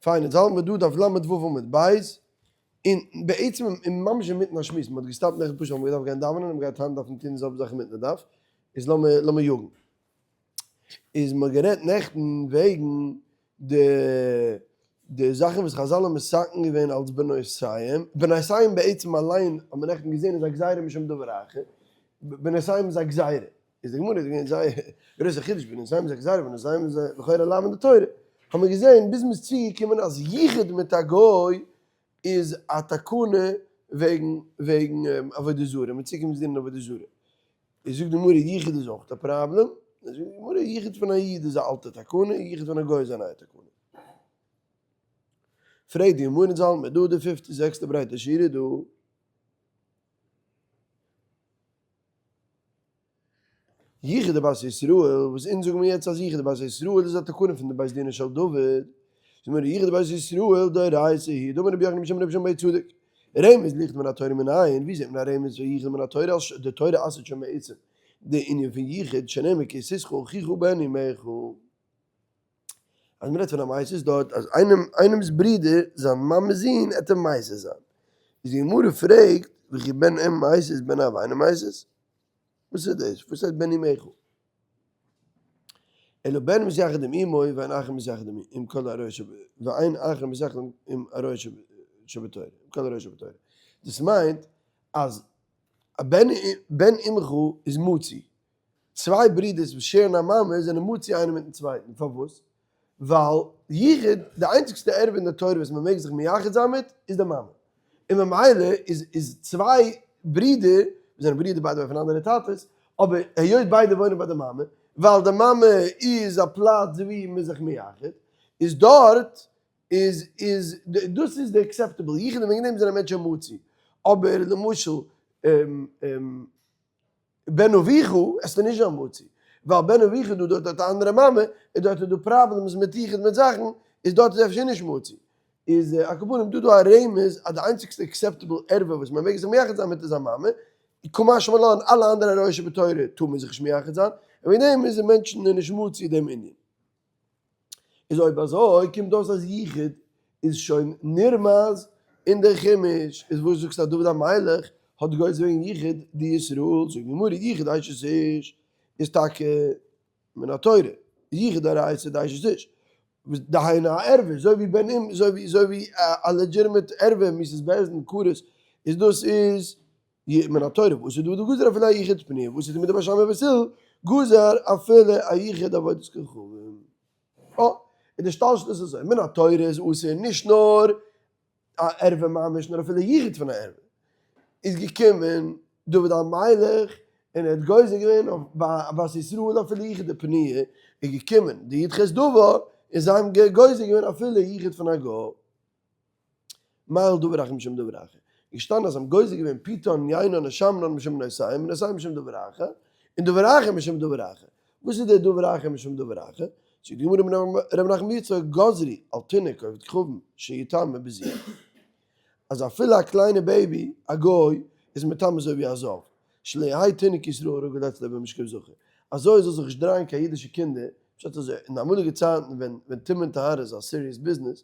פיין, יעצט האלטן מיר דא דף ל"ו עמוד ב', און בעצם אין ממש אינמיטן א שמועס, מען האט געסטאפט נעכטן פשוט ווייל מען האט געדארפט גיין דאווענען און מען גייט היינט דארפן טון די זעלבע זאך אינמיטן די דף, איז לאמיר לאמיר יאגן. איז מען האט גערעדט נעכטן וועגן די די זאכן וואס חזל האבן מתקן געווען אלס בנותיהם, בנותיהם בעצם אליין האט מען נעכטן געזען איז א גזירה משום דבר אחר, בנותיהם איז א גזירה, איז די גמרא איז געווען זייער גרויסע חידוש, בנותיהם איז א גזירה, בנותיהם איז לכאורה א לאו אין די תורה, האט מען געזען ביז מ'איז צוגעקומען אז יחוד מיט א גוי איז א תקנה וועגן וועגן עבודה זרה, מ'איז צוגעקומען צו דינען עבודה זרה, איז זאגט די גמרא יחוד איז אויך א פראבלעם, זאגט די גמרא יחוד פון א איד איז א אלטע תקנה, יחוד פון א גוי איז א נייע תקנה. פרעגט די גמרא אונז האלט מיר דא די פיפטע זעקסטע ברייטע שורה דא. יחוד דבת ישראל, וואס אונז זאגן מיר יעצט אז יחוד דבת ישראל איז א תקנה פון די בית דינו של דוד, זאגן מיר יחוד דבת ישראל דאורייתא היא, דאמר רבי יוחנן בשם רבי שמעון בר צדוק, רמז ליחוד מן התורה מנין, ווי זעט מען א רמז פון יחוד מן התורה אז די תורה אסר'ט שוין בעצם די ענין פון יחוד, שנאמר כי יסיתך אחיך בן אמך. אז מ'רעדט פון א מסית דארט אז איינעם איינעמ'ס ברודער זיין מאמע'ס זון עט אים מסית זיין, איז די גמרא פרעגט וכי בן אם מסית בן אב אינו מסית? וואס איז דאס? וואס הייסט בן אמך? אלא בן מתייחד עם אמו ואין אחר מתייחד עם כל עריות ואין אחר מתייחד עם עריות שבתורה, עם כל עריות שבתורה. דאס מיינט אז א בן בן אמך איז מצוי, צוויי ברידערס וואס share ן א מאמע זענען מצוי איינער מיטן צווייטן, פארוואס? ווייל יחוד, די איינציגסטע ערווה אין די תורה וואס מען מעג זיך מייחד זיין מיט, איז די מאמע. און ממילא איז איז צוויי ברידער, וואס זענען ברידער by the way פון אנדערע טאטעס, אבער היות ביידע וואוינען ביי די מאמע, ווייל די מאמע איז א פלאץ ווי מען איז זיך מייחד, איז דארט איז איז דאס איז די acceptable יחוד און וועגן דעם זענען מענטשען מצוי. אבער למשל בן אביך עסטו נישט זיין מצוי, ווייל בן אביך דא דארט האט א אנדערע מאמע, און דארט איז דא problems מיט יחוד מיט זאכן, איז דארט איז אפשר נישט מצוי. איז על כל פנים דא דא א רמז אז די איינציגסטע acceptable ערווה וואס מען מעג זיך מייחד זיין מיט איז א מאמע, קא משמע לן אלע אנדערע עריות שבתורה טאר מען זיך נישט מייחד זיין, און וועגן דעם איז מענטשן נישט מצוי דעם ענין. איז אויב אזוי קומט אויס אז יחוד איז שוין נרמז אין דער חומש, איז וואס זאגסטו אז דוד המלך האט גוזר געווען יחוד דישראל, זאגט די גמרא יחוד אשת איש איז טאקע מן התורה, יחוד דאורייתא דאשת איש, דהיינו א ערווה, אזוי ווי בן אם, אזוי ווי א legitimate ערווה, מיתת בית דין, כרת, איז דאס איז מן התורה, וואס איז דא די גזר אפילו א יחוד פנויה, וואס איז מיט די בית שמאי ובית הלל גזר אפילו א יחוד עבודת כוכבים. אה, און די השתלשלות איז אזוי, מן התורה איז אסור נישט נאר א ערווה ממש נאר אפילו יחוד פון א ערווה. איז געקומען דוד המלך און ער האט גוזר געווען אויף בת ישראל אפילו יחוד דפנויה, איז געקומען די י"ח דבר און זיי האבן גוזר געווען אפילו יחוד פון א גוי. מעיל דבר אחר משום דבר אחר. געשטאנען אז זיי האבן גוזר געווען פיתן יינן ושמנן משום בנותיהם, בנותיהם משום דבר אחר, און דבר אחר משום דבר אחר. וואס איז דער דבר אחר משום דבר אחר? זאגט די גמרא רב נחמן בר יצחק גזרו על תינוק עובד כוכבים שיטמא בזיעה. אז אפילו א קליינע baby, א גוי, איז מטמא אזוי ווי א זב. שלא יהא תינוק ישראל רגיל אצלו במשכב זכר. אזוי זאל זיך נישט דרייען קיין אידישע קינדער, פשט אזוי, אין די אמאליגע צייטן ווען ווען טומאה און טהרה איז א serious business,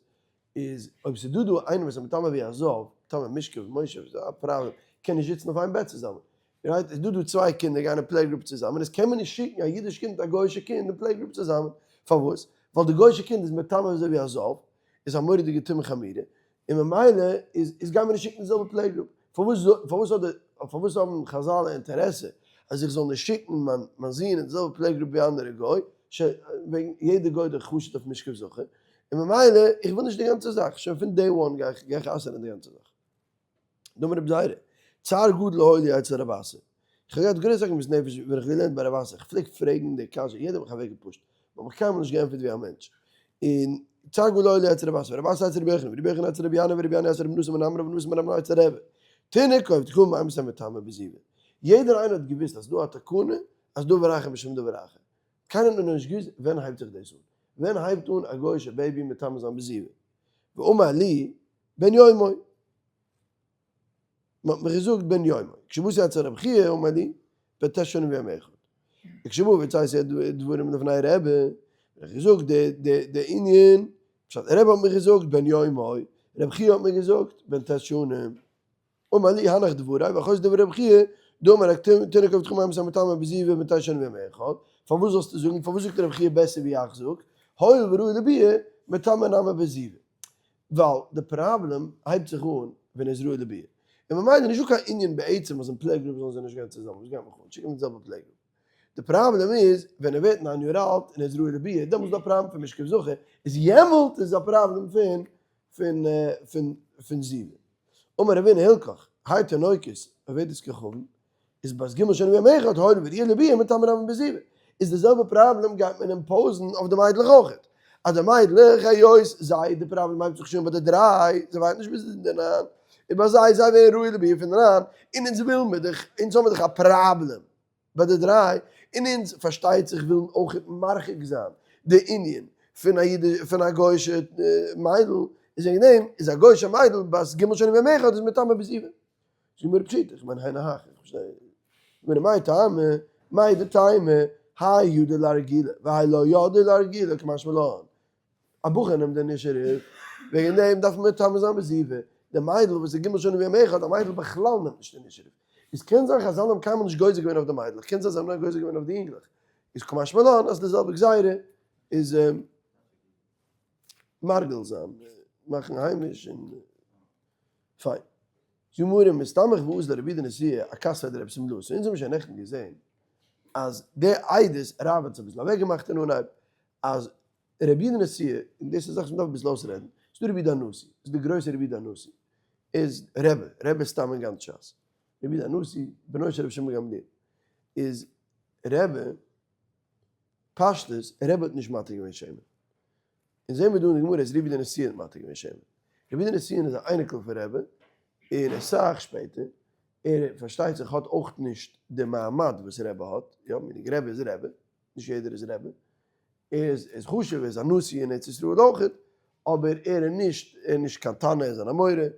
איז אויב ס'איז דא דא איינער וואס איז מטמא ווי א זב, מטמא משכב, מושב, איז א פראבלעם, קען נישט זיצן אויף איין בעט צוזאמען, right? איז דא דא צוויי קינדער גייען אין play group צוזאמען, איז קען מען נישט שיקן א אידיש קינד מיט א גוי'אישע קינד אין play group צוזאמען, פארוואס? ווייל די גוי'אישע קינד איז מטמא אזוי ווי א זב, איז א מורא'דיגע טומאה חמורה, און ממילא איז איז גייען מיר נישט שיקן די זעלבע play group. פארוואס פארוואס האט די פארוואס האבן חזל א אינטערעסע אז איך זאל נישט שיקן מיין מיין זון אין די זעלבע play group ווי אנדערע גוי ש וועגן יעדע גוי דאך חשוד אויף משכב זכר, און ממילא איך וויל נישט די גאנצע זאך, שוין פון day one גיי איך גיי איך אסר'ן די גאנצע זאך. דאמר רבי זירא, צער גדול היה לי אצל רב אסי. איך האב געהאט גרויס עגמת נפש ווען איך האב געלערנט ביי רב אסי, איך פלעג פרעגן די קשיא, יעדער האט מיך אוועק געפושט, מען האט מיך קיינמאל נישט געענטפערט ווי א מענטש. און צער גדול היה לי אצל רב אסי, ורב אסי אצל רבי יוחנן, ורבי יוחנן אצל רבי ינאי, ורבי ינאי אצל רבי נתן בן עמרם, ורבי נתן בן עמרם אצל רבי. תינוק עובד כוכבים אימתי מטמא בזיבה. יעדער איינער האט געוואוסט אז ס'דא א תקנה אז דבר אחר משום דבר אחר. קיינער האט נאר נישט געוואוסט ווען הייבט זיך דאס אן. ווען הייבט אן א גוי'אישע baby מטמא זיין בזיבה? ואמר לי בן יומו. מען האט מיך געזאגט בן יומו. כשבאתי אצל רבי חייא אמר לי בן ט' שנים ויום אחד. וכשבא והרציתי דברים לפני רבי, האב איך געזאגט די די ענין. פשט, רבי האט מיר געזאגט בן יומו, רבי חייא האט מיר געזאגט בן ט' שנים. אמר לי הנח דברי ואחוז דברי רבי חייא, דאמר רק תינוק עובד כמים המטמא בזיבה בן תשע שנים ויום אחד, פארוואס זאלסטו זאגן, פארוואס זאגט רבי חייא בעסער ווי איך זאג, הואיל וראוי לביאה, מטמא נמי בזיבה. ווייל די פראבלעם הייבט זיך אן ווען ער איז ראוי לביאה. און ממילא איז נישטא קיין ענין בעצם אז אין playgroup זאלן זיי נישט גיין צוזאמען, וואס גייט מיך אן, שיק אים די זעלבע playgroup. די פראבלעם איז ווען ער ווערט ניין יאר אלט און ער איז ראוי לביאה, דעמאלטס איז דא א פראבלעם פון משכב זכר, איז יעמאלט איז א פראבלעם פון פון פון פון זיבה. אמר רבינא הילכך, האי תינוקות עובדת כוכבים, איז בת ג' שנים ויום אחד הואיל וראויה לביאה מטמאה נמי בזיבה. איז די זעלבע פראבלעם גייט מען impose ן אויף די מיידלעך אויכעט. אז די מיידלעך היות זיי די פראבלעם הייבט זיך שוין ביי די דריי, זיי ווארטן נישט ביז די ניין, און ביי זיי זיי ווערן ראוי לביאה פון די ניין, און אונז ווילן מיר דאך, אונז האבן מיר דאך א פראבלעם ביי די דריי, און אונז פארשטייט זיך ווילן אויכעט מרחיק זיין די ענין פון א אידיש פון א גוי'אישע מיידל, איז וועגן דעם איז א גוי'אישע מיידל בת ג' שנים ויום אחד איז מטמא בזיבה. זאג מיר פשיטא, איך מיין היינו הך, איך פארשטיי. זאג מיר מאי טעמא, מאי דטעמא, האי ידע להרגילה, והאי לא ידע להרגילה, קא משמע לן. א בחור נעמט דען נישט אראפ, וועגן דעם דארף מען מטמא זיין בזיבה. די מיידל וואס איז ג' שנים ויום אחד, א מיידל בכלל נעמט נישט די נישט אראפ. איז קען זיין חזל האבן קיינמאל נישט גוזר געווען אויף די מיידלעך, קען זיין זיי האבן נאר גוזר געווען אויף די יונגלעך. איז קא משמע לן אז די זעלבע גזירה איז מרגיל זיין, מאכן היימיש און פיין. זאגט גמרא, מסתמך וואס דער רבי די נשיאה אכתפיה דרבי שמלאי, סאו אונז האבן שוין נעכטן געזען אז די עדות רב האט זיך אביסל אוועק געמאכט אין אנהייב אז רבי די נשיאה, און דאס איז א זאך וואס מ'דארף אביסל אויסרעדן, ס'איז דא רבי די נשיא, ס'איז דער גרויסער רבי די נשיא, איז רבי, רבי איז סתם אין גאנץ שס, רבי די נשיא, בנו של רבי שמעון גמליאל, איז רבי, פשטות, רבי האט נישט מתיר געווען שמן. און זעהן מיר דא אין די גמרא אז רבי די נשיאה האט מתיר געווען שמן. רבי די נשיאה איז א אייניקל פון רבי, און אסאך שפעטער, ער פארשטייט זיך האט אויך נישט די מעמד וואס רבי האט, יא, meaning רבי איז רבי, נישט יעדער איז רבי, ער איז ער איז חשוב, ער איז א נשיא אין ארץ ישראל אויכעט, אבער ער איז נישט, ער איז נישט קיין תנא, ער איז אן אמורא, ער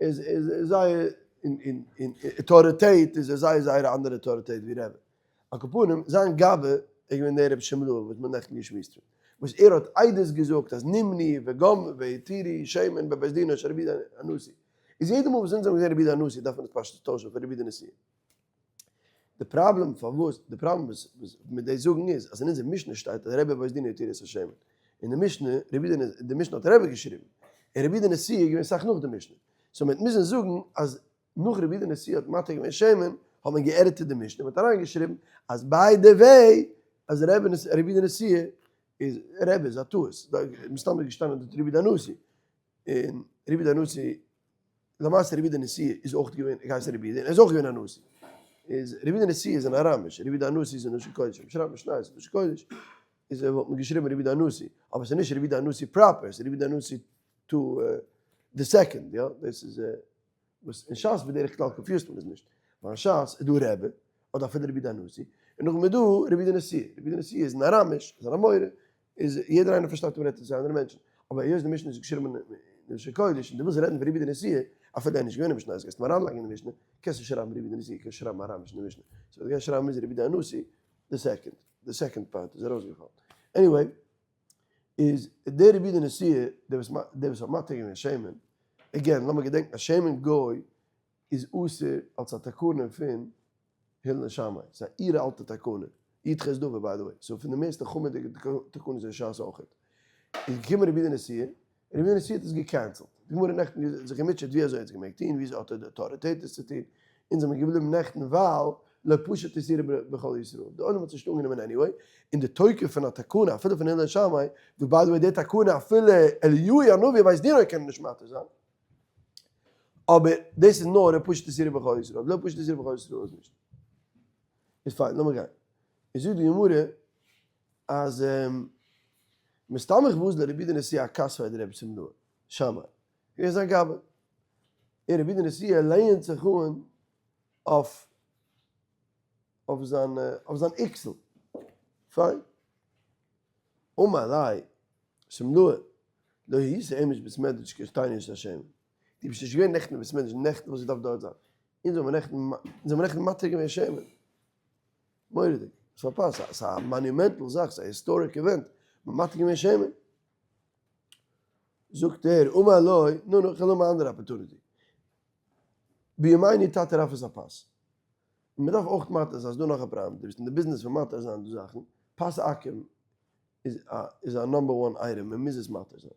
איז איז זייער, אין אין אויטאריטעט איז ער זייער זייער א אנדערע אויטאריטעט ווי רבי. על כל פנים, זיין גבאי איז געווען דער רבי שמלאל וואס מ'האט נעכטן געשמועסט פון, וואס ער האט עדות געזאגט אז נמנו וגם והתירו שמן בבית דינו של רבי יהודה הנשיא. איז יעדע מאל וואס אונז האבן געזען רבי יהודה הנשיא דארף מען עס פשוט טוישן פון רבי יהודה נשיאה. די פראבלעם פארוואס, די פראבלעם וואס וואס מיט דאס זאגן איז, אז אין אונזער משנה שטייט אז רבי בית דינו התירו את השמן. אין די משנה, רבי יהודה, די משנה האט רבי געשריבן, און רבי יהודה נשיאה איז געווען סאך נאך די משנה. so מ'וועט מוזן זאגן אז נאך רבי יהודה נשיאה האט מתיר געווען שמן, האט מען געעדיטעט די משנה, מען האט אריינגעשריבן אז by the way אז רבי יהודה נשיאה איז רבי איז א טעות, מסתם איז געשטאנען דארט רבי יהודה הנשיא, און רבי יהודה הנשיא, למעשה רבי יהודה נשיאה איז אויך געווען געהייסן רבי יהודה, און ער איז אויך געווען א נשיא, איז רבי יהודה נשיאה איז אין אראמיש, רבי יהודה הנשיא איז אין לשון קודש, מען שרייבט משניות אין לשון קודש, איז וואלט מען געשריבן רבי יהודה הנשיא, אבער ס'איז נישט רבי יהודה הנשיא proper, ס'איז רבי יהודה הנשיא to the second, יא, דאס איז וואס אין שס בדרך כלל confuse ט מען עס נישט, ווייל אין שס איז דא רבי, אדער אפילו רבי יהודה הנשיא, און נאכדעם איז דא רבי יהודה נשיאה, רבי יהודה נשיאה איז אין אראמיש, איז אן אמורא, איז יעדער איינער פארשטייט אויב מ'רעדט צו אנדערע מענטשן, אבער היות די משנה איז געשריבן אין לשון קודש און דו ווילסט רעדן פון רבי יהודה נשיאה, אפילו ער איז נישט געווען אין משניות, גייסטו אים אריינלייגן אין די משנה, קענסט נישט שרייבן רבי יהודה נשיאה, קענסט שרייבן אראמיש אין די משנה, so וואס גייסט שרייבן איז רבי יהודה הנשיא, די second, די second part איז ארויסגעפאלן. anyway. איז דער רבי די נשיאה, דער וואס דער וואס האט מתיר געווען שמן, again לאמיר געדענקן אז שמן גוי איז אסור אלס א תקנה פון הלל און שמאי, ס'איז א אור אלטע תקנה, י"ח דבר by the way, ס'איז פון די מערסטע חמור'דיגע תקנות אין שס אויכעט, איז געקומען רבי די נשיאה, רבי די נשיאה האט עס געקענסלט, די גמרא נעכטן זיך געמוטשעט ווי אזוי ער האט עס געמעגט טון, ווי אזוי האט ער די אויטאריטעט עס צו טון, אונז זעמיר געבליבן נעכטן ווייל לא פשט איסורא בכל ישראל, די עולם האט עס נישט אנגענומען anyway, און די תוקף פון א תקנה אפילו פון הלל שמאי, וואס by the way די תקנה אפילו אליהו הנביא בית דינו קען נישט מתיר זיין, אבער דאס איז נאר לא פשט איסורא בכל ישראל, לא פשט איסורא בכל ישראל איז נישט. איז פיין, לאמיר גיין. איז זאגט די גמרא אז מסתמך וואס לרבי דנשיאה אכתפיה דרבי שמלאי שמאי, ער איז זיין גבאי, און רבי דנשיאה לעהנט זיך אן אויף אויף זיין אויף זיין איקסל. פיין. אמר ליה שמלאי לא היית אמש בית מדרש כשהתרנו את השמן. דו ביסט נישט געווען נעכטן אין בית מדרש נעכטן וואס געדארפט דארט זיין. אונז האבן נעכטן אונז האבן נעכטן מתיר געווען שמן. מורא'דיג. האסט פארפאסט. ס'איז א monumental זאך. ס'איז א historic event. מ'האט מתיר געווען שמן. זאגט ער, אמר לו, נו נו, כ'וועל האבן א אנדערע opportunity. בימינו תתיר אף את הפת. און מ'דארף אויך מתיר זיין, ס'דא נאך א פראבלעם, דו ביסט אין די ביזנעס פון מתיר זיין די זאכן, פת עכו"ם איז א איז א number one item, מ'מוז עס מתיר זיין.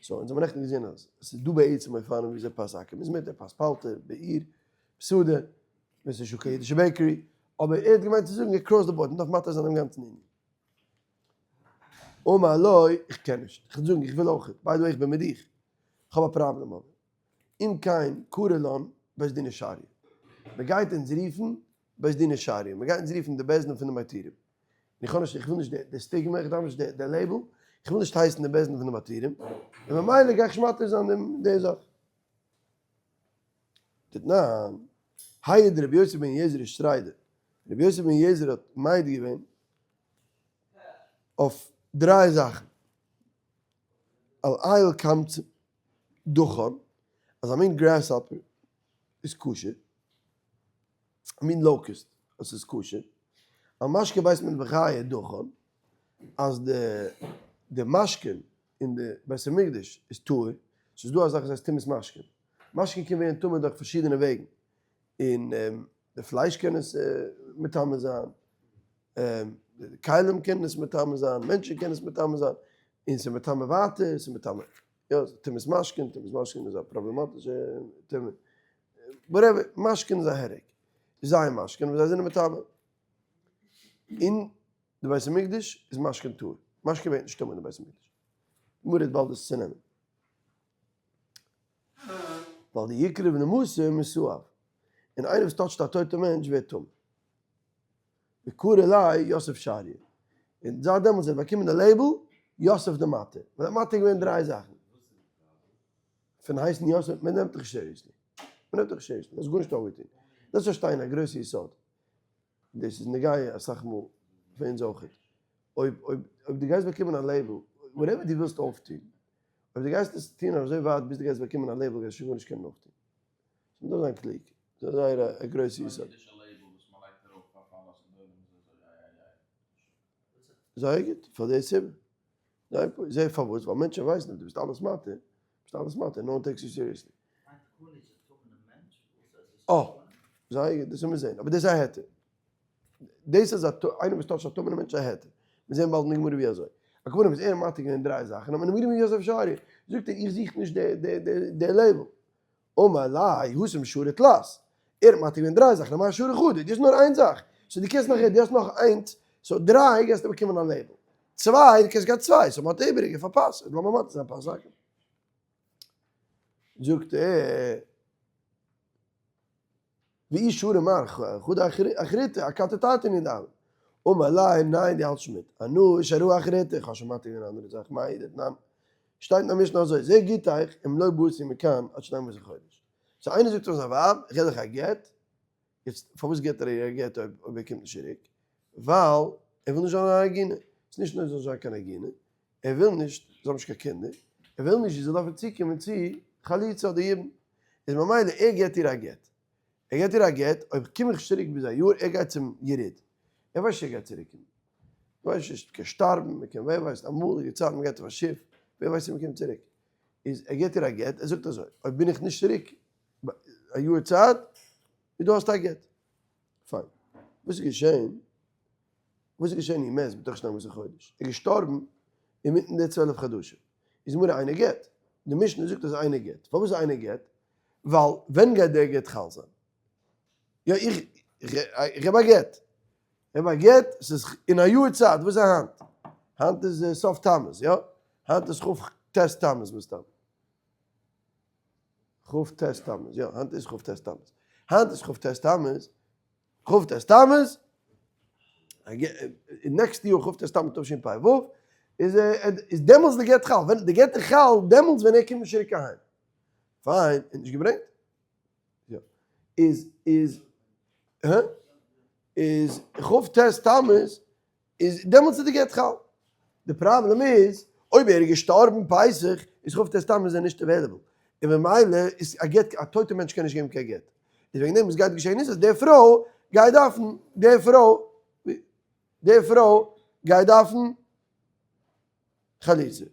so אונז האבן נעכטן געזען אז עס איז דא בעצם אופנים וויאזוי פת עכו"ם איז מותר, פת פלטר, בעיר, בשדה, ווען ס'איז נישטא קיין אידישע bakery, אבער ער האט געמיינט צו זאגן across the board, מ'דארף מתיר זיין דעם גאנצן ענין. אמר לו, איך קען נישט, איך וועל זאגן איך וויל אויכעט, by the way איך בין מיט דיך, איך האב א פראבלעם אבער, אם כן קרי לן בית דינא שריא, מען גייט אונז רופן בית דינא שריא, מען גייט אונז רופן די בית דין פון די מתירים, און איך האב נישט, איך וויל נישט די סטיגמע, איך דארף נישט די label, איך וויל נישט הייסן די בית דין פון די מתירים, און ממילא גיי איך נישט מתיר זיין די זאך. דתנן, העיד רבי יוסי בן אליעזר שריידער, רבי יוסי בן אליעזר האט מעיד געווען אויף דריי זאכן, על איל קמצ דכן, אז א מין grasshopper איז כשר, א מין locust אז ס'איז כשר, על משקה בית מטבחיא דכן, אז די די משקין אין די בית המקדש איז טהור, ס'איז דא א זאך וואס הייסט טומאת משקין, משקין קען ווערן טמא דורך פארשידענע וועגן, און די פלייש קען עס מטמא זיין, די כלים קענען עס מטמא זיין, מענטשן קענען עס מטמא זיין, און ס'איז מטמא ווייטער, ס'איז מטמא, יא, טומאת משקין, טומאת משקין איז א פראבלעמאטישע טומאה, whatever, משקין איז א headache, זיי משקין אבער זיי זענען מטמא, אין די בית המקדש איז משקין טהור, משקין ווערט נישט טמא אין די בית המקדש, גמרא וועט באלד עס צונעמען. ווייל די יקרב למסור מסואב, און איינער וואס touch ט א טויטע מענטש ווערט טמא. וקרא ליה יוסף שריא, און זייט דעמאלטס האט ער באקומען די label יוסף די מתיר, ווייל ער האט מתיר געווען דריי זאכן. פון הייסן יוסף, מען נעמט דיך נישט seriously, מען נעמט דיך נישט seriously, האסט גארנישט אויפגעטון. דארפסט פארשטיין א גרויסע יסוד, דאס איז נוגע אסאך מאל פאר אונז אויכעט, אויב אויב אויב דו גייסט באקומען א label, whatever דו ווילסט אויפטון, אויב דו גייסט עס טון אזוי ווייט ביז דו גייסט באקומען א label גייסטו שוין גארנישט קענען אויפטון. so מ'דארף זיין קלוג. דאס איז זייער א גרויסע יסוד. זייער גוט, פאר די סיבה. זייער פארוואס? ווייל מענטשן ווייסן אז דו ביסט אלעס מתיר, ביסט אלעס מתיר, no one takes you seriously. אה, זייער גוט, דאס וועלן מיר זען, אבער דאס איז א היתר. דאס איז א איינער וואס touch ט א טמא'נע מענטש איז א היתר. מיר זען באלד אין די גמרא ווי אזוי. על כל פנים איז ער מתיר געווען דריי זאכן, האט מען אים גערופן יוסף שריה. זאגט ער, איך זוך נישט די label. אמר ליה, התם שרי תלת. ער האט מתיר געווען דריי זאכן, אמר שרי חדא, דו האסט נאר איין זאך. so דו קענסט נאך, דו האסט נאך איינס, so דריי גייסטו באקומען א label. צוויי, דו קענסט גיין צוויי, so מ'האט איבעריגע פארפאסט, לאמיר מתיר זיין אפאר זאכן. זאגט ער, ואי שרי מר חדא אחריתא אכתי תרתי נידון. אמר ליה, ניין דו האלטסט נישט מיט, אנא שרי אחריתא, איך האב שוין מתיר געווען אנדערע זאכן, מאי דתנן? שטייט אין א משנה אזוי, זה גיטך אם לא באתי מכאן עד שנים עשר חודש. so איינער זאגט אויף זיין ווייב, איך געב דיך א גט, יעצט פארוואס געבט ער איר א גט אויב ער קומט נישט צוריק? ווייל ער וויל נישט זיין א עגונה, ס'איז נישט נאר זי זאל נישט זיין קיין עגונה, ער וויל נישט, זי האט נישט קיין קינדער, ער וויל נישט זי זאל דארפן צוקומען צו חליצה אדער יבום, איז ממילא ער געבט איר א גט, ער געבט איר א גט, אויב קום איך נישט צוריק ביז א יאר, ער גייט צום יריד, ער ווייסט נישט ער גייט צוריק קומען, ווייסט נישט, מ'קען שטארבן, מ'קען ווער ווייסט, אמאליגע צייטן מ'גייט אויף א שיף, ווער ווייסט צו מ'קומט צוריק, איז ער געבט איר א גט, ער זאגט אזוי, אויב בין איך נישט צוריק א יאר צייט, איז דא האסטו א גט. פיין. וואס איז געשען? וואס איז געשען אין ומת בתוך שנים עשר חודש? ער איז געשטארבן אינמיטן די 12 חדשים. איז מרא אינו גט. די משנה זאגט אז אינו גט. פארוואס איז אינו גט? ווייל ווען גייט דער גט חל זיין? יא איך איך געב א גט. איך געב א גט, ס'איז אין א יאר צייט, וואס איז היינט? היינט איז סוף תמוז, יא? היינט איז כ"ט תמוז מסתם. כ"ט תמוז, יא, היינט איז כ"ט תמוז. היינט איז כ"ט תמוז, כ"ט תמוז, next יאר כ"ט תמוז תשפ"ו, איז איז דעמאלטס די גט חל, ווען די גט איז חל דעמאלטס ווען ער קומט נישט צוריק אהיים. פיין, ער האט נישט געברענגט? יא. איז איז הא? איז כ"ט תמוז איז דעמאלטס איז די גט חל. די פראבלעם איז אויב ער איז געשטארבן פסח איז כ"ט תמוז איז ער נישט available, און ממילא איז א גט, א טויטע מענטש קען נישט געבן קיין גט. איז וועגן דעם וואס גייט געשען איז אז די פרוי גייט דארפן, די פרוי, די פרוי גייט דארפן חליצה.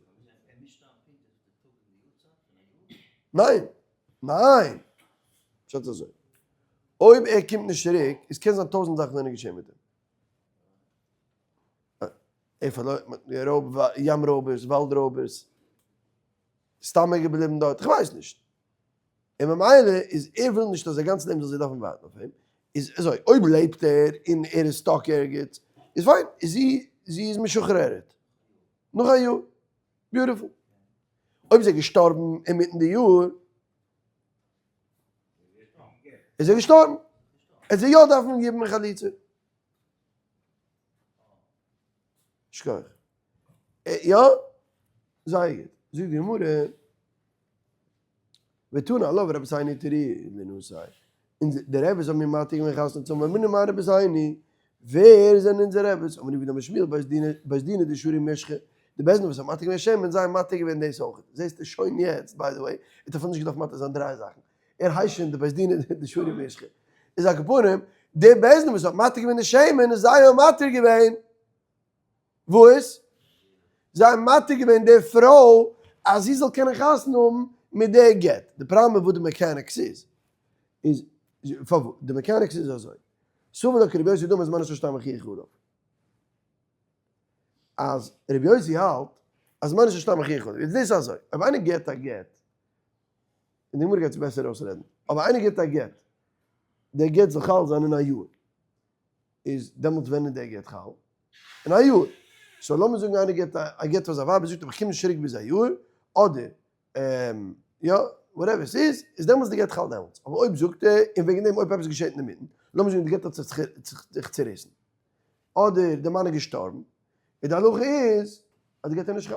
ניין! ניין! פשט איז אזוי, אויב ער קומט נישט צוריק, איז קען זיין טויזענט זאכן זענען געשען מיט אים. ער פארלוירן, ים רויבערס, וואלד רויבערס, סתם ער געבליבן דארט, איך ווייס נישט. און ממילא איז ער וויל נישט אז זיין גאנצע לעבן זאל זי דארפן ווארטן אויף אים, איז אזוי, אויב לעבט ער און ער איז stuck ערגעץ, איז פיין, איז זי, זי איז משוחררת. נאך א יאר. beautiful. אויב איז ער געשטארבן אינמיטן די יאר, איז ער געשטארבן. ער זאל יא דארפן געבן חליצה. שכוח. יא? זייער גוט. זאגט די גמרא, ותנא עליו רבותינו תרי לנשא. און די רעבעס האבן מיר מתיר געווען חתונה צו האבן, ומנו מאן רבותינו, ווער זענען אונזערע רעבעס? אמר רב יהודה אמר שמואל, בית דינא דשרי משחא, די בית דין וואס האט מתיר געווען שמן, זיי האבן מתיר געווען דאס אויך. זעסטו שוין יעצט, by the way, ער האט אפילו נישט געדארפט מתיר זיין דריי זאכן. ער הייסט שוין די בית דינא דשרי משחא. איז על כל פנים, די בית דין וואס האט מתיר געווען די שמן, זיי האבן מתיר געווען וואס? זיי האבן מתיר געווען די פרוי אז זי זאל קענען חתונה האבן מיט די גט. די פראבלעם וואס די mechanics איז, איז פארוואס? די mechanics איז אזוי, סבר לה כרבי יוסי דאמר זמנו של שטר מוכיח עליו. אז רבי יוסי האלט אז זמנו של שטר מוכיח עליו. יעצט דאס איז אזוי, אויב איינער געבט א גט, און די גמרא גייט עס בעסער אויסרעדן, אבער איינער געבט א גט, דער גט זאל חל זיין אין א יאר. איז דעמאלטס ווען איז דער גט חל? אין א יאר. so לאמיר זאגן איינער געבט א גט פאר זיין ווייב, ער זאגט איך קום נישט צוריק ביז א יאר, אדער יא, whatever ס'איז, איז דעמאלטס די גט חל דעמאלטס. אבער אויב זאגט ער, און וועגן דעם אויב עפעס געשעט אינמיטן, לאמיר זאגן די גט האט זיך צוריסן, אדער די מאן איז געשטארבן, איז די הלכה איז אז די גט איז נישט חל.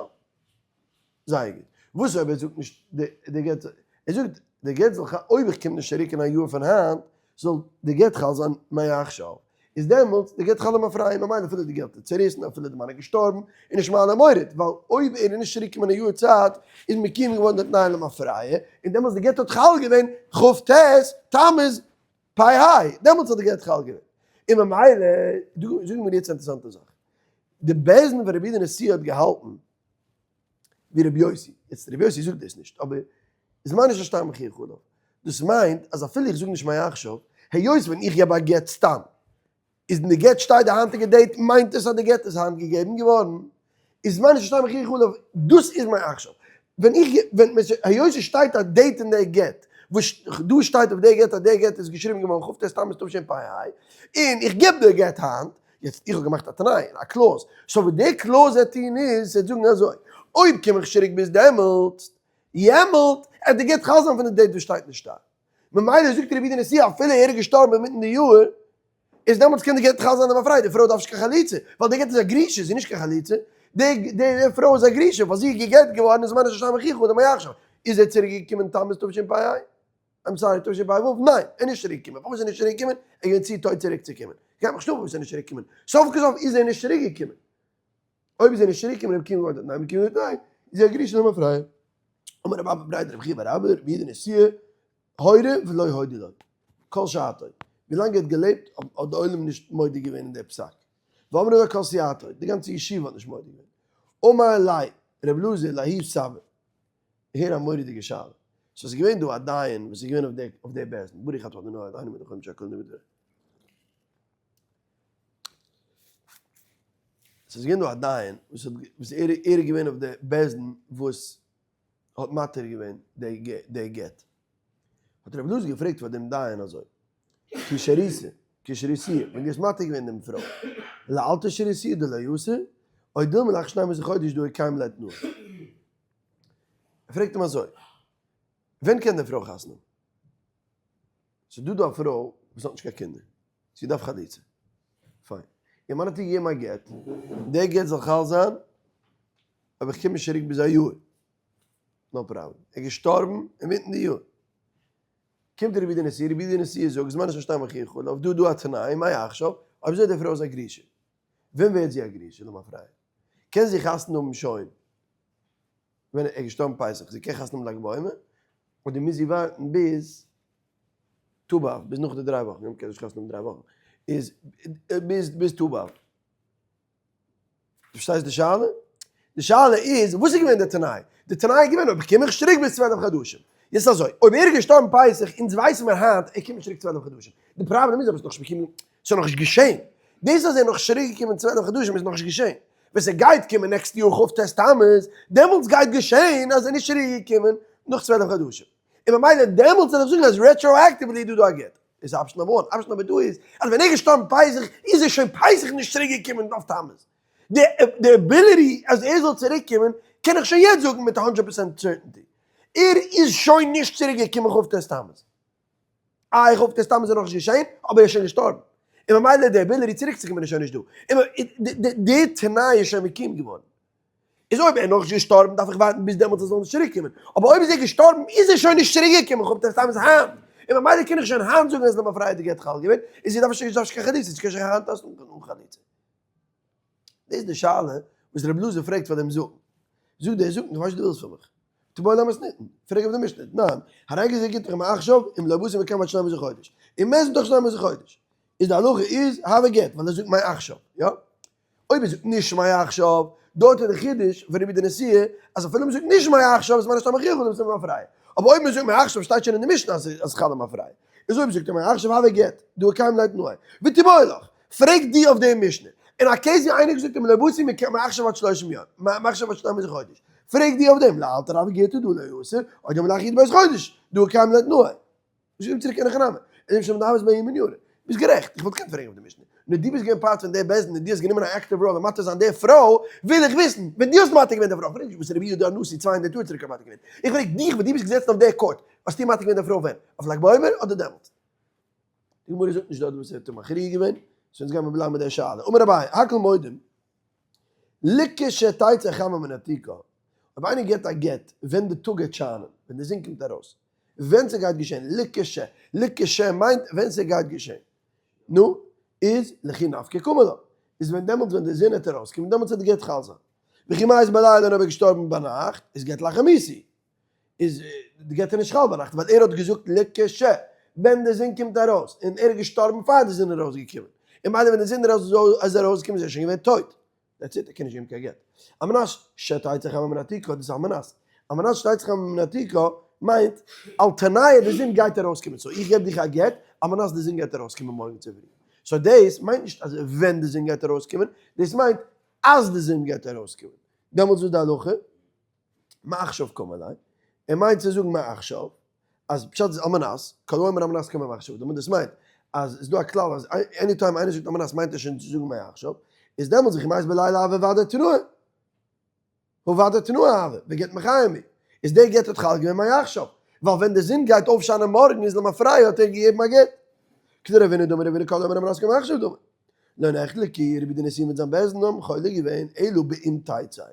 זייער גוט. וואס אויב ער זאגט נישט די גט, ער זאגט די גט זאל חל, אויב איך קום נישט צוריק אין א יאר פון היינט, זאל די גט חל זיין מעכשיו. איז דעמאלטס די גט חל למפרע, ממילא אפילו די גט איז צעריסן, אפילו די מאן איז געשטארבן, איז נישט מעלה מוריד, ווייל אויב ער איז נישט צוריק געקומען אין א יאר צייט, איז מקוים געווארן די תנאי למפרע, און דעמאלטס די גט האט חל געווען כ"ט תמוז פ"ה, דעמאלטס האט די גט חל געווען. און ממילא, דא זאגן מיר יעצט א אינטערעסאנטע זאך. די בית דין פון רבי יהודה נשיאה האט געהאלטן ווי רבי יוסי, יעצט רבי יוסי זאגט דאס נישט, אבער זמנו של שטר מוכיח עליו, דאס מיינט אז אפילו איך זאג נישט מעכשיו, היות ווען איך געב א גט סתם, איז אין די גט שטייט די היינטיגע date, מיינט עס אז די גט איז היינט געגעבן געווארן, איז זמנו של שטר מוכיח עליו, דאס איז מעכשיו. ווען איך געב, ווען מען, היות עס שטייט א date אין די גט, וואס דא שטייט אויף די גט אז די גט איז געשריבן געווארן כ"ט תמוז תשפ"ה, און איך געב די גט היינט, יעצט איך האב געמאכט א תנאי, א clause, so וואס די clause וועט טון איז, ס'וועט זאגן אזוי, אויב קום איך צוריק ביז דעמאלטס, יעמאלט, עט די גט חל זיין פון די date וואס שטייט אין שטר. ממילא זאגט רבי יהודה נשיאה אפילו ער איז געשטארבן אינמיטן די יאר, איז דעמאלטס קען די גט חל זיין למפרע, די פרוי דארף נישט קיין חליצה, ווייל די גט איז א גרושה, זי איז נישט קיין חליצה, די די פרוי איז א גרושה, ווייל זי איז גע'גט געווארן אין זמנו של שטר מוכיח עליו מעכשיו, איז ער צוריק געקומען תמוז תשפ"ה? I'm sorry, תשפ"ו? ניין, ער איז נישט צוריק געקומען, פארוואס איז ער נישט צוריק געקומען? ער איז געווען צו טויט צוריק צו קומען, גייט מיך נישט אן פארוואס ער איז נישט צוריק געקומען, סוף כל סוף איז ער נישט צוריק געקומען, אויב איז ער נישט צוריק געקומען רבי עקיבא געווארן ניין רבי עקיבא געווארן ניין, איז ער א גרושה למפרע. אמר רב אבא בריה דרב חייא בר אבא, רבי יהודה נשיאה, הורה ולא הודו לו, כל שעתו, ווי לאנג ער האט געלעבט האט די עולם נישט מודה געווען אין די פסק, ואמרו לו כל סיעתו, די גאנצע ישיבה האט נישט מודה געווען, אמר ליה רב אלעזר לההוא סבא, הער א מורא'דיגע שאלה, so ס'איז געווען דא א דיין וואס איז געווען אויף די בית דין, ברוך אתה אדוני אלהינו מלך העולם שהכל נהיה בדברו. ס'איז געווען דא א דיין וואס האט וואס ער ער איז געווען אויף די בית דין וואס האט מתיר געווען די גט. האט רבי אלעזר געפרעגט פאר דעם דיין אזוי, כי שריתא, כי שריתיה, ווען דו האסט מתיר געווען דעם פרוי, לאלתר שריתיה דלא אסור, או דילמא לאחר שנים עשר חודש דהא קיים ליה תנאה. ער פרעגט אים אזוי, ווען קען די פרוי חתונה האבן? ס'איז דא דא א פרוי וואס האט נישט קיין קינדער, זי דארף חליצה. פיין. איר מאן האט איר געגעבן א גט, דער גט זאל חל זיין אויב איך קום נישט צוריק ביז א יאר. no problem. ער איז געשטארבן אינמיטן די יאר. קומט רבי יהודה נשיאה, רבי יהודה נשיאה זאגט, זמנו של שטר מוכיח עליו, דא דא א תנאי, מעכשיו, אויב אזוי די פרוי איז א גרושה. ווען ווערט זי א גרושה למפרע? קען זי חתונה האבן שוין ווען ער איז געשטארבן פסח, זי קען חתונה האבן ל"ג בעומר, אדער מוז זי ווארטן ביז ט"ו באב, ביז נאך די דריי וואכן, מ'קען נישט חתונה האבן דריי וואכן, איז ביז ביז ט"ו באב. דו פארשטייסט די שאלה? די שאלה איז, וואס איז געווען די תנאי? די תנאי איז געווען אויב קום איך צוריק ביז 12 חדשים. יעצט אזוי, אויב ער איז געשטארבן פסח, אונז ווייסן מיר היינט ער קומט נישט צוריק 12 חדשים. די פראבלעם איז אבער ס'איז נאכנישט געקומען, ס'איז נאכנישט געשען. דאס אז ער איז נאכנישט צוריק געקומען 12 חדשים איז נאכנישט געשען. ווען ס'גייט קומען next יאר כ"ט תמוז, דעמאלטס גייט געשען אז ער איז נישט צוריק געקומען נאך 12 חדשים. און ממילא דעמאלטס וועל איך זאגן אז retroactively איז דא דא א גט. איז option number one. Option number two איז אז ווען ער איז געשטארבן פסח איז ער שוין פסח נישט צוריק געקומען אויף תמוז. די ability אז ער זאל צוריק קומען קען איך שוין יעצט זאגן מיט 100% certainty. ער איז שוין נישט צוריק געקומען כ"ט תמוז. איי כ"ט תמוז איז נאכנישט געשען, אבער ער איז שוין געשטארבן. און ממילא די ability צוריק צו קומען איז שוין נישט דא. און די תנאי איז שוין מקוים געווארן. איז אויב ער איז נאכנישט געשטארבן דארף איך ווארטן ביז דעמאלטס ער זאל נישט צוריק קומען. אבער אויב איז ער געשטארבן איז ער שוין נישט צוריק געקומען כ"ט תמוז היינט. און ממילא קען איך שוין היינט זאגן אז למפרע די גט חל געווען, און זי דארף שוין נישט קיין חליצה, זי קען שוין היינט עסן אן חליצה. דאס איז די שאלה וואס רבי אלעזר פרעגט פאר דעם זקן. זאגט דער זקן, איך ווייס נישט וואס דו ווילסט פון מיך. תבוא למה סניטן? פרעג אויף די משנה. ניין, הרגע זה גיט איך מעכשיו, אם לא באתי מכאן ועד שנים עשר חודש. אם מת בתוך שנים עשר חודש. איז די הלכה איז, הווה גט, ווייל ער זאגט מעכשיו. יא? אויב ער זאגט נישט מעכשיו, דארט איז די חידוש פון רבי די נשיאה, אז אפילו מען זאגט נישט מעכשיו איז מען נישט א מכריח אדם צו מפריע. אבער אויב מען זאגט מעכשיו שטייט שוין אין די משנה אז אז חל מפריע. איז אויב זאגט ער מעכשיו הווה גט, דא קיים לית תנאי. ותיבעי לך, פרעג די אויף די משנה. אין א case ווי איינער געזאגט אים לא באתי מעכשיו עד שלושים יום, מעכשיו עד שנים עשר חודש. פרעג די אויף דעם, לאלתר הווה גיטא דא לא יאסר, או דלמא לאחר י"ב חודש, דהא קיים ליה תנאי. נישט געבן צוריק אין הכי נמי. אין דעם שם דאמרת בההיא מניינא. ביסט גערעכט, איך וואלט געקענט פרעגן אויף די משנה. נאר דו ביסט געווען part פון די בית דין און דו האסט גענומען א active role אין מתיר זיין די פרוי, וויל איך וויסן, ווען דו האסט מתיר געווען די פרוי, איך פרעג נישט וואס רבי יהודה הנשיא 200 יאר צוריק האט מתיר געווען, איך פרעג דיך ווען דו ביסט געזעצן אויף די court, האסטו מתיר געווען די פרוי ווען? אויף ל"ג בעומר אדער דעמאלטס? די גמרא זאגט נישט דארט וואס ער האט מכריע געווען, so אונז גיימיר בלייבן מיט די שאלה. אמר אביי, הכל מודים, לכשתצא חמה מנרתיקה, אויב איינער געבט א גט ווען די טאג גייט שיינען, ווען די זון קומט ארויס, ווען ס'גייט געשען, לכש, לכש מיינט ווען ס'גייט געשען, נו, איז לכי נפקא קמא לה, איז ווען דעמאלטס ווען די זון העט ארויסקומען דעמאלטס וועט די גט חל זיין. וכי מת בלילה און אויב ער איז געשטארבן ביינאכט, איז גט לאחר מיתה, איז די גט איז נישט חל ביינאכט ווייל ער האט געזאגט לכש, ווען די זון קומט ארויס, און ער איז געשטארבן פאר די זון איז ארויסגעקומען, און ממילא ווען די זון איז ארויסגעקומען איז ער שוין געווען טויט, that's it, ער קען נישט געבן קיין גט. על מנת שתצא חמה מנרתיקה, דאס איז על מנת. על מנת שתצא חמה מנרתיקה מיינט על תנאי די זון גייט ארויסקומען. So איך געב דיך א גט על מנת די זון גייט ארויסקומען מארגן צופרי. So דאס מיינט נישט אז ווען די זון גייט ארויסקומען, דאס מיינט אז די זון גייט ארויסקומען. דעמאלטס וואס איז די הלכה? מעכשיו קאמר ליה. ער מיינט צו זאגן מעכשיו. אז פשט איז על מנת, כל האומר על מנת כאומר מעכשיו דמי, דאס מיינט אז עס איז דא א כלל אז any time איינער זאגט על מנת מיינט ער שוין צו זאגן מעכשיו, איז דעמאלטס וכי מת בלילה הוה ודאי תנאה, הא ודאי תנאה הוה, וגט מחיים הוא, איז דער גט האט חל געווען מעכשיו, ווייל ווען די זון גייט אויפשיינען מארגן איז למפרע האט ער געגעבן א גט. כדרבינא דאמר רבינא כל האומר על מנת כאומר מעכשיו דמי. לא נחלקו רבי יהודה נשיאה מיט זיין בית דין האבן חולק געווען אלא באם תצא.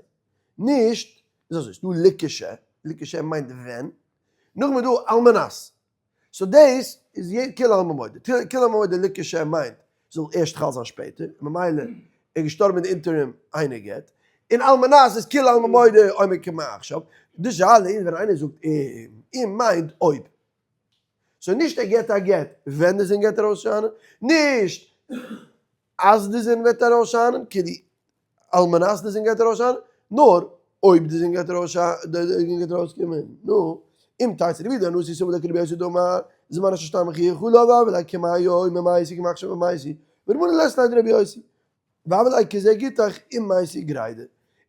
נישט, איז אזוי, ס'דא לכש, לכש מיינט ווען, נאכדעם איז דא על מנת. So דאס איז כולי עלמא מודה. כולי עלמא מודה לכש מיינט זאל ערשט חל זיין שפעטער, ממילא ער איז געשטארבן אין די interim איינער גט. און על מנת איז כולי עלמא מודה אומר כמעכשיו. די שאלה איז ווען איינער זאגט אם, אם מיינט אויב. So נישט ער געט א גט ווען די זון גייט ארויסשיינען, נישט אז די זון וועט ארויסשיינען, כאילו על מנת די זון גייט ארויסשיינען, נאר אויב די זון גייט ארויסקומען, נו, אם תצא רבי יהודה הנשיא סבר לה כרבי יוסי דאמר, זמן אשר שטר מוכיח הוא לא והוה ליה כמהיום ממייסי כמחשב ממייסי, ורבנן לית ליה דרבי יוסי. והוה ליה כזה גיטך אם מייתי גרידא.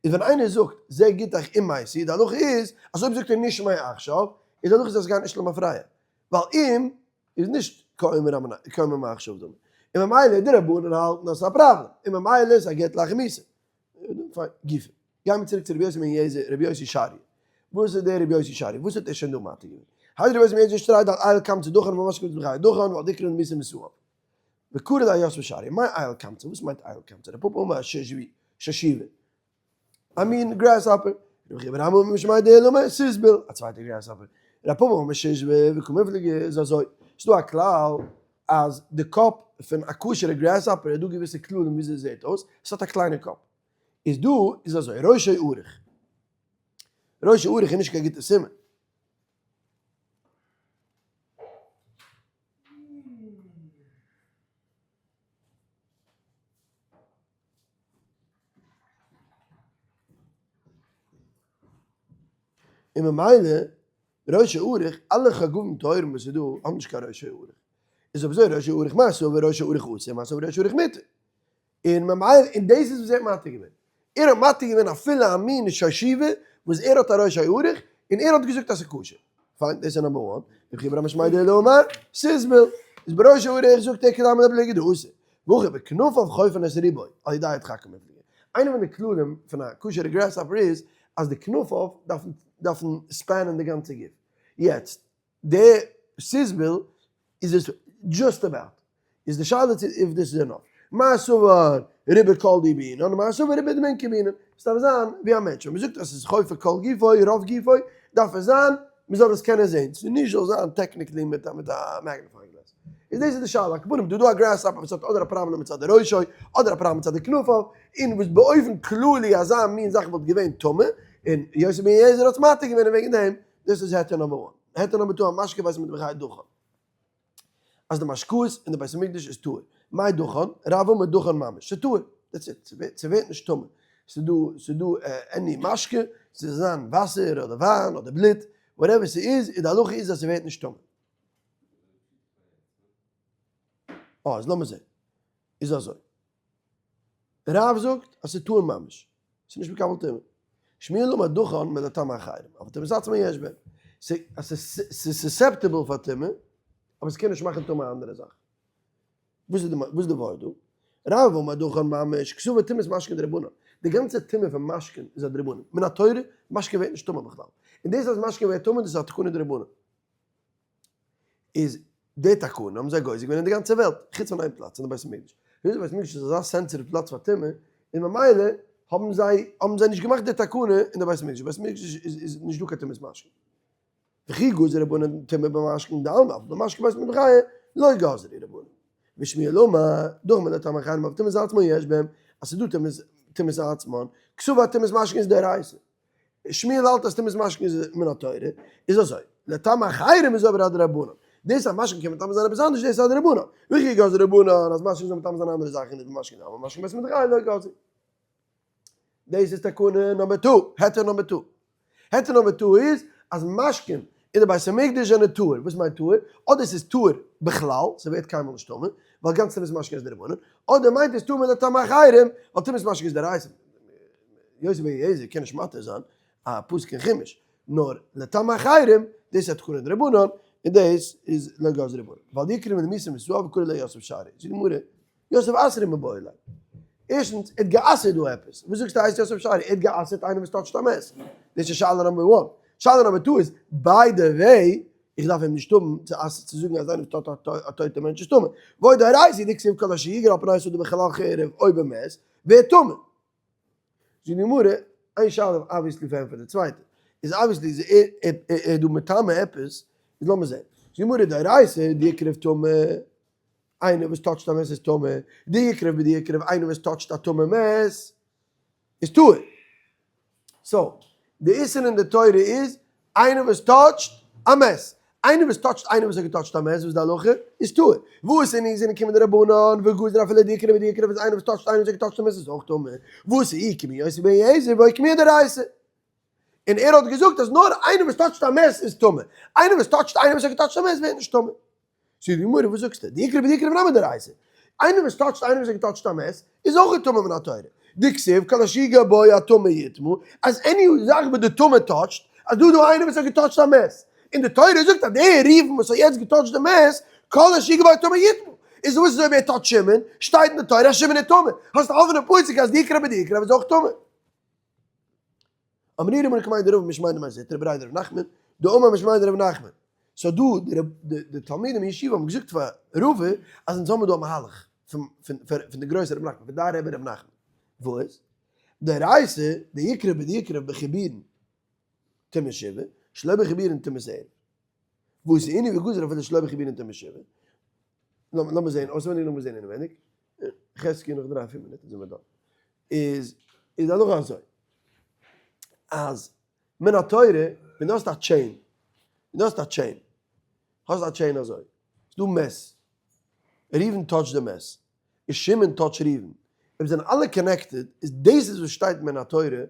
איז ווען איינער זאגט זה גיטך אם מייתי, די הלכה איז אז אויב זאגט ער נישט מעכשיו, איז די הלכה איז אז ס'גייט נישט למפרע, ווייל אם איז נישט כאומר מעכשיו דמי. און ממילא די רבנן האלטן אז ס'איז א פראבלעם, און ממילא איז א גט לאחר מיתה. פיין, גופא. גיימיר צוריק צו רבי יוסי בן אליעזר, רבי יוסי שריא. וואס איז דער רבי יוסי שריא? וואס האט ער שוין דא מתיר געווען? האי רבי יוסי בן אליעזר שטרייט על איל קמצא דכן וממש קמצא בחיי דכן ועל דקרן מיתה מסוה. וקרא לה יוסף שריא, מאי איל קמצא? וואס מיינט איל קמצא? רב פפא אמר ששיבה. א מין grasshopper. רבי חייא בר אמי אמר משמיה דעולמא סיסביל, א צווייטע grasshopper. רב פפא אמר שישבה וקמיפלגי איז אזוי. ס'דא א כלל אז די קאפ פון א כשר'ע grasshopper איז דא געוויסע כללים וויאזוי עס זעט אויס, עס האט א קליינע קאפ. איז דא איז אזוי, ראשו ארוך. ראשו ארוך איז נישט קיין גוטע סימן. און ממילא ראשו ארוך, אלע חגבים טהורים וואס איז דא האבן נישט קיין ראשו ארוך. איז אויב אזוי ראשו ארוך מר סבר ראשו ארוך אסור מר סבר ראשו ארוך מותר. און ממילא און דאס איז וואס ער האט מתיר געווען. ער האט מתיר געווען אפילו א מין ששיבה וואס ער האט א ראשו ארוך און ער האט געזאגט אז ס'איז כשר. פיין, דאס איז number one. רבי חייא בר משמיה דאמר, סיזביל. איז בראשו ארוך זאגט ער כדי מלבלגי דאסור. והכא בכנפיו חופין את רובו על ידי הדחקה מפליגי. איינע פון די כללים פון א כשר'ע grasshopper איז אז די כנפיו דארפן דארפן span ען די גאנצע גוף. יעצט די סיזביל איז עס just about. איז די שאלה צו if דאס איז enough. מר סבר רובא כל דהו בעינן מר סבר רובא דמינכר בעינן. עס דארף זיין ווי א מענטש. ווען מען זאגט אז עס איז חופה כל גופו, רוב גופו, דארף עס זיין מען זאל עס קענען זען. ס'איז נישט זאל זיין technically מיט א מיט א magnifying glass. איז דאס איז די שאלה. על כל פנים דא דא א grasshopper וואס האט אדער א פראבלעם מצד די ראשו אדער א פראבלעם מצד די כנפיו, און וואס באופן כללי אזא מין זאך וואלט געווען טמא, און יוסי בן יועזר האט עס מתיר געווען און וועגן דעם דאס איז היתר number one. היתר number two המשקה בבית המטבחיים דכן. אז די משקאות אין די בית המקדש איז טהור. מאי דכן? רב אמר דכן ממש. ס'איז טהור. That's it. ס'ווערט נישט טמא. ס'איז דא, ס'איז דא any משקה, ס'זאל זיין וואסער אדער וויין אדער בלוט, whatever ס'איז, איז די הלכה איז אז ס'ווערט נישט טמא. אה, איז לאמיר זען. איז אזוי. רב זאגט אז ס'איז טהור ממש. ס'איז נישט מקבל טומאה. שמואל אמר דכן מלטמא אחרים, אבל טומאת עצמו יש בהן. ס'איז susceptible פאר טומאה, אבער ס'קען נישט מאכן טמא א אנדערע זאך. וואס איז די ווארט דא? רב אמר דכן ממש, קסבר טומאת משקין דרבנן. די גאנצע טומאה פון משקין איז א דרבנן. מן התורה, משקין ווערט נישט טמא בכלל. און דאס אז משקין ווערט טמא דאס איז א תקנה דרבנן. איז די תקנה האבן זיי גוזר געווען אין די גאנצע וועלט, חוץ פון איין פלאץ, אין די בית המקדש. היות די בית המקדש איז אזא sensitive פלאץ פאר טומאה, און ממילא האבן זיי האבן זיי נישט געמאכט די תקנה אין די בית המקדש. בית המקדש איז איז נישט דא קיין טומאת משקין. וכי גזור רבנן טומאה במשקין דעלמא, אבל במשקין בית מטבחיא לא גזרו רבנן. ושמואל אמר, דכן מלטמא אחרים אבל טומאת עצמן יש בהם, אז ס'איז דא טומאת טומאת עצמן, קסבר טומאת משקין איז דאורייתא. שמואל האלט אז טומאת משקין איז מן התורה, איז אזוי, לטמא אחרים איז אבער א דרבנן, דאס אז משקין קען מטמא זיין עפעס אנדערש דאס איז א דרבנן, וכי גזרו רבנן אז משקין זאל מטמא זיין אנדערע זאכן איז במשקין דעלמא משקין בית מרדכי לא גזרו. דאס איז תקנה number two, היתר number two. היתר number two איז אז משקין אין די בית המקדש זענען טהור, וואס מיינט טהור? אדער ס'איז טהור בכלל, ס'ווערט קיינמאל נישט טמא, ווייל גאנץ טומאת משקין איז דרבנן, אדער מיינט עס טמא לטמא אחרים, ווייל טומאת משקין איז דאורייתא. יוסי בן יועזר קען נישט מתיר זיין א פסוק אין חומש, נאר לטמא אחרים, דאס איז א תקנה דרבנן, און דאס איז לא גזרו רבנן. ואל יקרא מלמיסם וסואה וקרא לה יוסף שרי, זאגט די גמרא, יוסף אסרי מיבעי ליה. ערשטנס, ער האט גע'אסר'ט דא עפעס. וואס זאגסטו הייסט יוסף שרי? ער האט גע'אסר'ט איינעם וואס touch ט א מת. דאס איז שאלה number one. שאלה number two איז, by the way, איך דארף אים נישט האבן צו אסר'ן צו זאגן אז איינער וואס touch ט א טויטע מענטש איז טמא. ועוד דאורייתא דכתיב כל אשר יגע על פני השדה בחלל חרב או במת, ווערט טמא. זאגט די גמרא, איין שאלה obviously פארענטפערט די צווייטע, איז obviously איז ער ער דא מטמא עפעס, איז לאמיר זען, זאגט די גמרא דאורייתא דיקרב טמא, איינער וואס touch ט א מת איז טמא, דיקרב בדיקרב איינער וואס touch ט א טמא מת איז טהור. So, די איסור אין די תורה איז איינער וואס touch ט א מת. איינער וואס touch ט איינער וואס האט גע touch ט א מת, וואס איז די הלכה? איז טהור. וואס איז נישט זענען קומען די רבנן וגזרו אפילו דיקרב בדיקרב איז איינער וואס touch ט איינער וואס האט גע touch ט א מת איז אויך טמא. וואס איז אי כרבי יוסי בן יועזר ואוקמוה דאורייתא. און ער האט געזאגט אז נאר איינער וואס touch ט א מת איז טמא. איינער וואס touch ט איינער וואס האט גע touch ט א מת ווערט נישט טמא. זאגט די גמרא, וואס זאגסטו? דיקרב בדיקרב נמי דאורייתא. איינער וואס touch ט איינער וואס האט גע touch ט א מת, איז אויך טמא מן התורה. דכתיב כל אשר יגע בו הטמא יטמא, אז any זאך וואס די טמא touch ט, אז דא איז דא איינער וואס האט גע touch ט א מת, און די תורה זאגט אז דער ראובן וואס האט יעצט גע touch ט די מת, כל אשר יגע בו הטמא יטמא. איז וואס איז אויב ער touch ט שמעון? שטייט אין די תורה אז שמעון איז טמא. האסט א אפענע פסוק אז דיקרב בדיקרב איז אויך טמא. אמרי רבנן כמאן דרבא משמיה דמר זוטרא בריה דרב נחמן, דאמר משמיה דרב נחמן. So דא די תלמידים אין ישיבה האבן געזאגט פאר רבא אז אונז האבן דא א מהלך פון פון די גרויסע רב נחמן, פון דיין רבי רב נחמן. וואס? דאורייתא דיקרב בדיקרב בחיבורין טומאת שבעה, שלא בחיבורין טומאת ערב. וואס איז איני וגזר אפילו שלא בחיבורין טומאת שבעה. לאמיר זעהן אויסווענדיג לאמיר זעהן אינעווייניג. חזקי נאך דריי פיר מינוט זענען מיר דא. איז איז די הלכה אזוי אז מן התורה ווען דו האסט א chain ווען דו האסט א chain האסט א chain אזוי איז דא מת ראובן touch די מת און שמעון touch ראובן אויב זענען אלע connected איז דאס איז וואס שטייט מן התורה.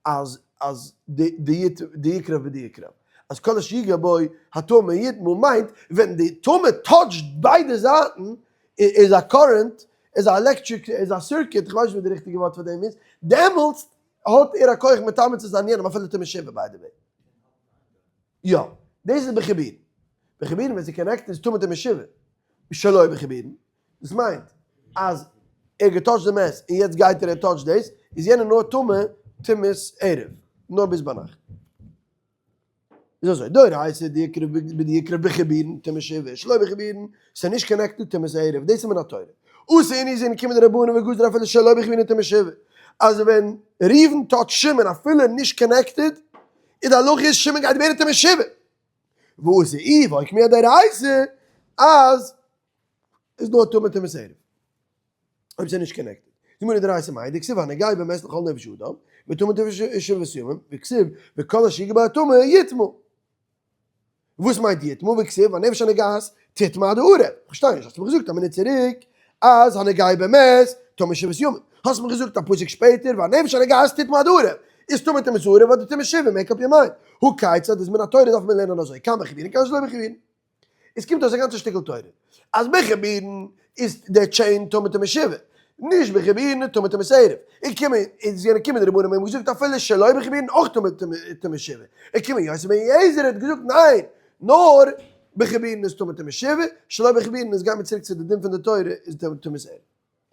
אז אז די יקרב בדי יקרב, אז כל אשר יגע בו הטמא יטמא מיינט ווען די טמא touch ט ביידע זייטן איז א current, איז א electric, איז א circuit, איך ווייס נישט וואס די ריכטיגע ווארט פאר דעם איז, דעמאלטס האט ער א כח מטמא צו זיין יענעם אפילו טומאת שבעה by the way. יא, דאס איז בחיבורין. בחיבורין ווען ס'איז connected איז טמא טומאת שבעה. שלא בחיבורין, דאס מיינט אז ער האט גע touch ט די מת און יעצט גייט ער ער touch ט דאס, איז יענער נאר טמא טומאת ערב, נאר ביז ביינאכט. איז אזוי, דאורייתא דיקרב בדיקרב בחיבורין טומאת שבעה, שלא בחיבורין, ס'איז נישט connected טומאת ערב, דאס איז מן התורה. אתו אינהו זענען געקומען די רבנן וגזרו אפילו שלא בחיבורין טומאת שבעה, אז ווען ראובן touch ט שמעון אפילו נישט connected, איז די הלכה איז שמעון גייט ווערן טומאת שבעה. ואתו ואוקמוה אדאורייתא אז איז נאר טמא טומאת ערב. אויב ס'איז נישט connected. די גמרא דאורייתא מאי דכתיב הנוגע במת לכל נפש אדם, וטמא טומאת שבעת ימים, וכתיב וכל אשר יגע בו הטמא יטמא. וואס מיינט יטמא? וכתיב והנפש הנוגעת תטמא עד הערב. כ'פארשטיי נישט, האסט מיר געזאגט א מינוט צוריק אז הנוגע במת טמא שבעת ימים. האסט מיר געזאגט א פסוק שפעטער והנפש הנוגעת תטמא עד הערב. איז טמא טומאת ערב אדער טומאת שבעה? make up your mind. הא כיצד איז מן התורה דארף מען לערנען אזוי, כאן בחיבורין כאן שלא בחיבורין. עס קומט אויס א גאנצע שטיקל תורה אז בחיבורין איז דער chain טמא טומאת שבעה, נישט בחיבורין טמא טומאת ערב, און קומען איז יענע קומען די רבנים האבן געזאגט אפילו שלא בחיבורין אויך טמא טומאת שבעה, און קומען יוסי בן אליעזר האט געזאגט ניין נאר בחיבורין איז טמא טומאת שבעה, שלא בחיבורין איז גייט מען צוריק צו די דין פון די תורה איז טמא טומאת ערב.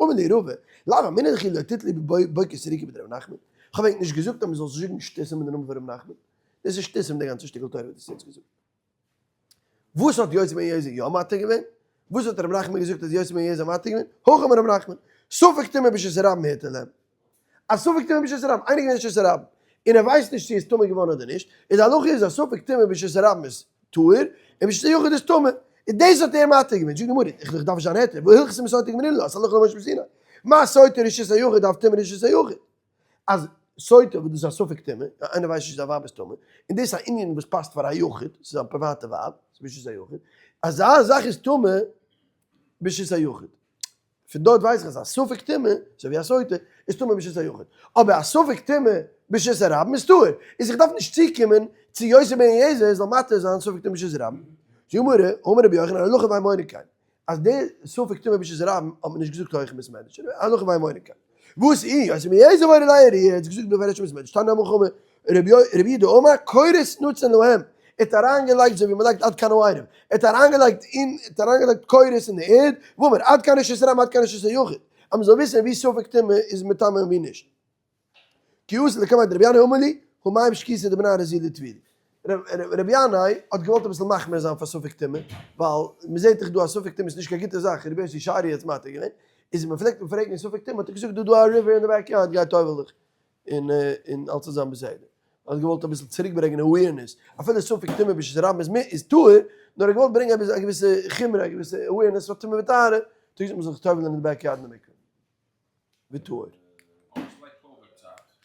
אמר ליה רבא, לאו אמינא דכי לא תיתלי בוקר סריקי בדרבי נחמן, כ'האב ענק נישט געזאגט אז מ'זאל זאגן שטותים אין די נאמען פון רבי נחמן, דאס איז שטותים די גאנצע שטיקל תורה וואס דו האסט יעצט געזאגט. וואס האט יוסי בן אליעזר יא מתיר געווען? וואס האט ר' נחמן געזאגט אז יוסי בן אליעזר מתיר געווען? הכי אמר ר' נחמן, ספק טומאה ברשות הרבים היתר להם. א ספק טומאה ברשות הרבים, איינער געווען ברשות הרבים, און ער ווייסט נישט צו ער איז טמא געווארן אדער נישט, איז די הלכה איז אז ספק טומאה ברשות הרבים איז טהור, און ברשות היחיד איז טמא. און דאס האט ער מתיר געווען. זאגט די גמרא, איך דארף נישט זיין היתר, והא הלכתא מסוטה גמרינן לה, ס'הלכה למשה מסיני. מה סוטה רשות היחיד דארף טומאה רשות היחיד. אז סוטה וואס דאס איז א ספק טומאה, איינער ווייסט נישט זיין ווייב איז טמא, און דאס איז א ענין וואס פאסט פאר א יחיד, ס'איז א פריוואטע ווייב, ס'איז ברשות היחיד, אזא זאך איז טמא ברשות היחיד. פון דארט ווייס איך אז א ספק טומאה, אזוי ווי א סוטה, איז טמא ברשות היחיד. אבער א ספק טומאה ברשות הרבים איז טהור. איז איך דארף נישט צוקומען צו יוסי בן אליעזר זאל מתיר זיין ספק טומאה ברשות הרבים. זאגט גמרא, אמר רבי יוחנן הלכה ואין מורין כן. אז די ספק טומאה ברשות הרבים האט מען נישט געזאגט הויך אין בית מדרש, הלכה ואין מורין כן. וואס איז יוסי בן אליעזר ואמרי לה ער האט געזאגט בפירוש אין בית מדרש, תניא נמי הכי אמר רבי יהודה אמר קורות נתן להם, ער האט אריינגעלייגט אזוי ווי מען לייגט עד כאן העירוב, ער האט אריינגעלייגט אין, ער האט אריינגעלייגט קורות אין די ערד, ואמר עד כאן רשות הרבים עד כאן רשות היחיד, אז מען זאל וויסן ווי ספק טומאה איז מטמא און ווי נישט. כי אתו לקמיה דרבי ינאי אמר להו, הא מים שקותא דבי נהרא אזילו טבילו. רבי ינאי האט געוואלט אביסל מחמיר זיין פאר ספק טומאה, ווייל מען זעט דאך דא אז ספק טומאה איז נישט קיין גוטע זאך, רבי יוסי שריה האט עס מתיר געווען, איז מען פלעגט אים פרעגן אין ספק טומאה האט ער געזאגט דא דא א river אין די backyard גיי טובל דיך און און אלס איז זיין בסדר. ער האט געוואלט אביסל צוריק ברענגען awareness, אפילו ספק טומאה ברשות הרבים איז איז טהור, נאר ער האט געוואלט ברענגען א געוויסע חומרא א געוויסע awareness פאר טומאה וטהרה, האט ער געזאגט מען זאל זיך טובל'ען אין די backyard אין די מקווה. וטהור.